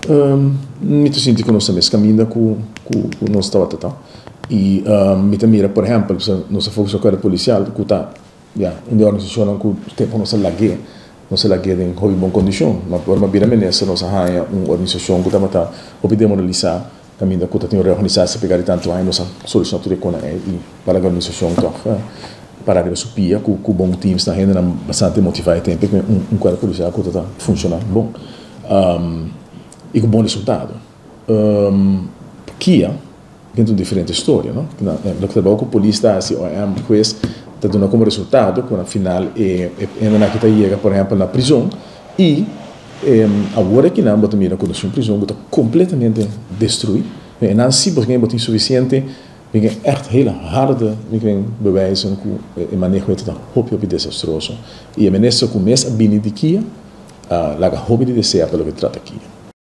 Mi ta sinti ku nos ta mes kaminda ku ku nos tabata ta. I mi ta mira por ehèmpel nos a fokus na kuerpo polisial ku ta ya un di e organisashonnan ku tempu nos a lag'é, nos a lag'é den hopi bon kondishon. Ma ora mi a bira minister nos a haña un organisashon ku tabata hopi demoralisá kaminda ku ta tin un reorganisasi pegá di tantu aña nos a solushoná tur e konan ei i pa laga e organisashon tòg para riba su pia ku ku bon teams nan hendenan bastante motivá e tempu ku un kuerpo polisial ku ta ta funshoná bon. I ku bon resultado. Kia tin un diferente storia, no? Loke trabou ku polis ta hasi OM, hues, ta duna komo resultado ku na final e hendenan aki ta yega por ehèmpel na prizon i awor akinan bo ta mira ku nos tin un prizon ku ta kompletamente destruí. E nan si bo tin sufisiente mi ken ègt hele harde mi ken bewijzen ku e maneho ei ta hopi hopi desastroso. I e minister ku mes a bini di Kia a laga hopi di desea pa loke trata Kia.